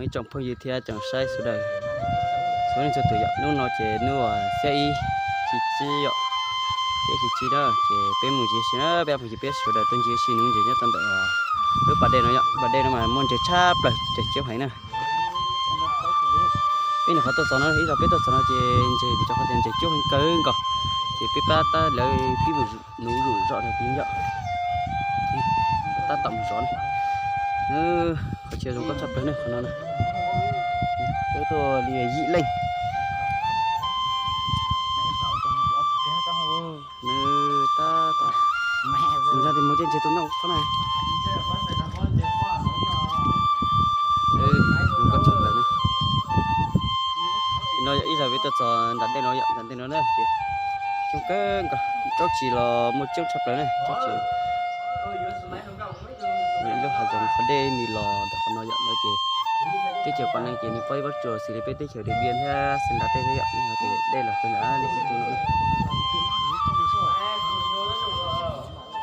Ib tsoom phooj ywg thiab tsoom saib sawv daws, txhua leej txhua tus yom, hnub no ces hnub xiab ib, xiab tsib yom, xiab ib xiab tsib na, ces peb mus ntxiv si na, peb phooj ywg peb sawv daws tuaj ntxiv si nuv ntses nyob rau ntawm lub pas dej no yom, pas dej no mas muaj ntses tshaj plaws, ntses coob heev na. Peb nyuam qhuav tuaj txog no, ib zaug peb tuaj txog no ces ntses vim rau qhov tias ntses coob heev kawg nkaus, ces peb pab tab lawv pib mus nuv zuj zos rau tid yom. Tab tom mus zov na. Qhov chaw zoo nkauj tshaj plaws na, qhov no na. Peb tuaj li yim leej. Nws tab tom mus zog tes mus coj ntses tus noj qhov na. Zoo nkauj tshaj plaws na. No yog ib zaug peb tuaj txog nram ntej no yom, nram ntej no na ces coob kawg nkaus, tsob txiv los muaj coob tshaj plaws na, tsob txiv. Ib lub hav zoov qhov dej nws los ntawm qhov no yom, no ces teb chaws Pam Neeg ces nws pab ib pob tsuas xws li peb teb chaws Điện Biên thiab Xeev Las tej thiab yom, nws hais tias dej los rau ntawm no na.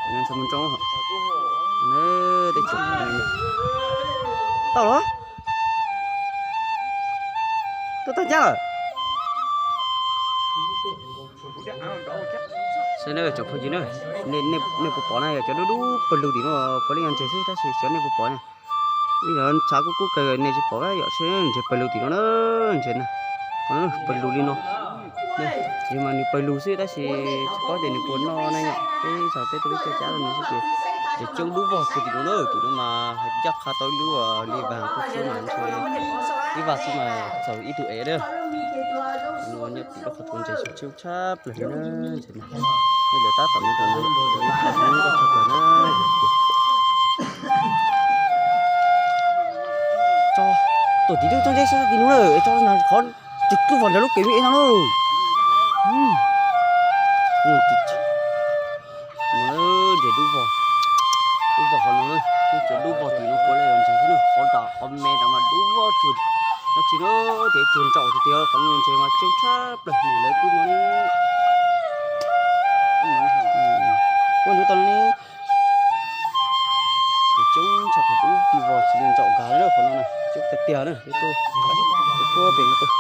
Nws ntshai mus ntsoov, teb chaws tau los, tuaj tag caj lawm. Saib na tsoom phooj ywg na, nej puas pom na, yog cov dub dub pawg lug tim no puav leej yog ntses xwb tab sis xyov nej puas pom na. Ib zaug tshav kub kub kawg nej tsis pom yom, saib ntses pawg lug tim no na, ntses na, pawg lug li no. Yog mas nws pawg lug xwb tab sis tsis paub tias nws puas noj na yom, peb ib zaug peb tuaj peb coj cab rau nws xwb ces ntses coob dub vog tsuag tim no na, tim no mas ncaj qha tau ib lub li vas kub xwb mas ntshe ib vas xwb mas txaus ib tug ev na. Nws nyob tim lub qhov tus ntses coob tshaj plaws li na, ntses na. Lawv tab tom nws tus nws ib qho zoo nkauj tshaj plaws na. Tso, tuaj tim lub tsob ntses sab tim no na, tso na qhov tsis dub vog ntawm lub kev me no na. Ntses dub vog, dub vog qhov no, tsuas dub vog tim no puav leej yog ntses xwb na, qhov nram qhov me ntawd mas dub vog tsuag, no tsis na, tias tsuag ntsaum tiag tiag, qhov no ntses mas coob tshaj plaws ne lawv twb no ne. Ua ntawd tau ne. Coob tshaj plaws dub vog xws li ntsaum nkag na qhov no na, coob tiag tiag na, peb tuaj, peb tuaj pem no tuaj.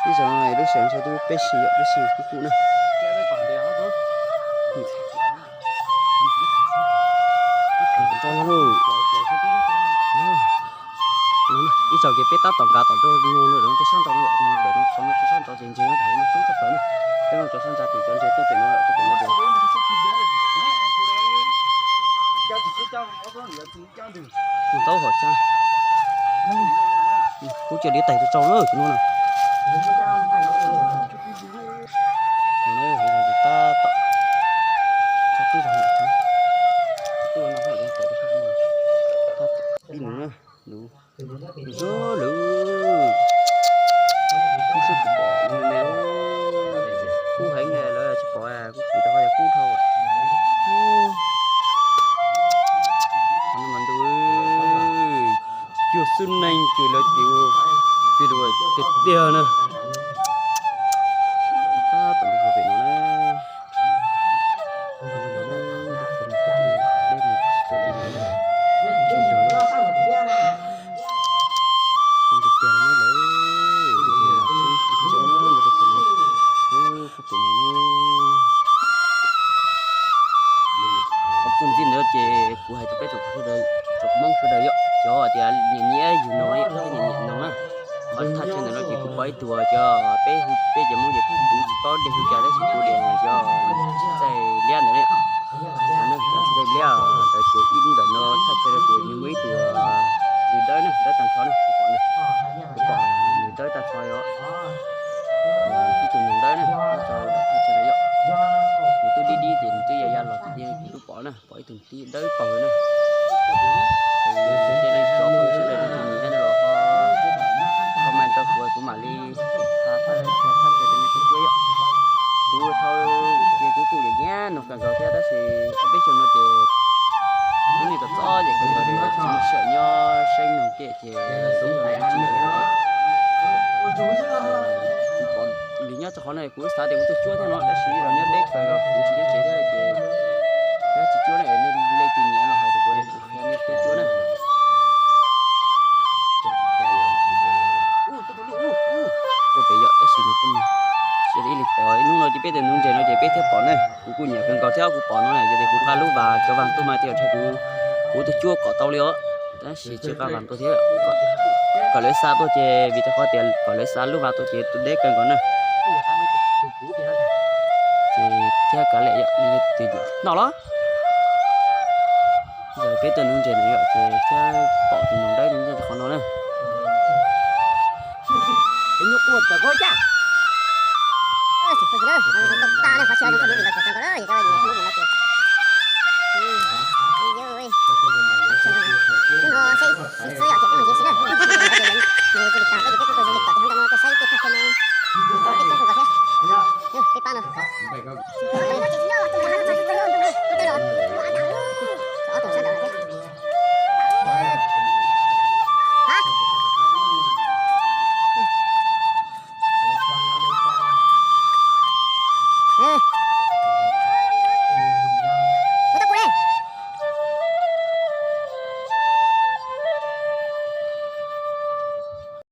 Ib zaug no lub sij hawm ntshe twb peb si yom, peb si kuj kuj na. Ib zaug ces peb tab tom nkag tom rau mus ntawm no rau sab nraud no, mus ntawm no qhov no rau sab nraud ces ntses no coob tshaj plaws na. Peb mus rau sab ntsa tim cov ntses tuaj pem no lawm, tuaj pem no ces mus ntaub hauv tsa. Kuv cia li tais rau tsau na no na. Tab tom tso twb zog, twb no tab tom ib nus na, nus zog lawm. Kub sab kuv pom kub heev li lawv tsis pom, kuv kis rau qhov yog kub dhau. Qhov no mas ntuj, cuag xub neeg cuag lawv ces ua, ces ua tiag tiag na. Tab tom nrug pem no na. Qhov txuj ntxiv ntawd ces kuv hais rau peb tsoom sawv daws, tsoom Hmoob sawv daws yom, cov tias nyiam nyiam yus no, nyiam nyiam no na. Qhov thaj chaw ntawm no ces kuv pom ib tug cov peb, peb cov Hmoob ces kuv tsis paub tias hu cas tab sis kuv tias cov txaij liab ntawd na. Cov txaij liab ntawd ces ib ntawm no thaj chaw no ces nws muaj ib tug nws dawb na, dawb tag nrho na, kuv pom na, kuv pom nws dawb tag nrho os. Ib tug nws dawb na, nyob rau thaj chaw no yom. Nws twb dib dib ces nws twb ya ya los ces kuv twb pom na, pom ib tug tib dawb paug na. Tej leej cov phooj ywg sawv daws leej twg nyiam no los ho comment rau kuv, kuv mam li tha thaj chaw rau nej tib cuab yom. Kuv thaum ces kuv kuj nyiam nyiam no kawg nkaus thiab tab sis ob peb xyoos no ces lub neej txom txom nyem kawg nkaus li, tsis muaj sij hawm nyob saib noog tej ces kuv pom nws nyob rau qhov no kuv xav tias kuv tuaj cuab thiab no tab sis los nyob deb kawg los kuv tsis nyob tsev thiab ces kuv tsis cuab na, nej leej twg nyiam los hais rau kuv, kuv qhia nej tuaj cuab na. Ib hnub no ces peb tus nuv ntses no ces peb thiaj pom na. Kuv kuj nyiam kawg nkaus thiab, kuv pom no yog tias kuv nqa lub vas cov vas tuaj mas tej zaum kuv, kuv tus cuab kom tau li os. Tab sis tsis nqa vas tuaj thiab, kom lawv xa tuaj ces vim rau qhov tias kom lawv xa lub vas tuaj ces tus deb kawg nkaus na. Ces thiab kav liam, noj los. Yog peb tuaj nuv ntses no yom ces thiab pom tus noog dawb nyob rau qhov no na.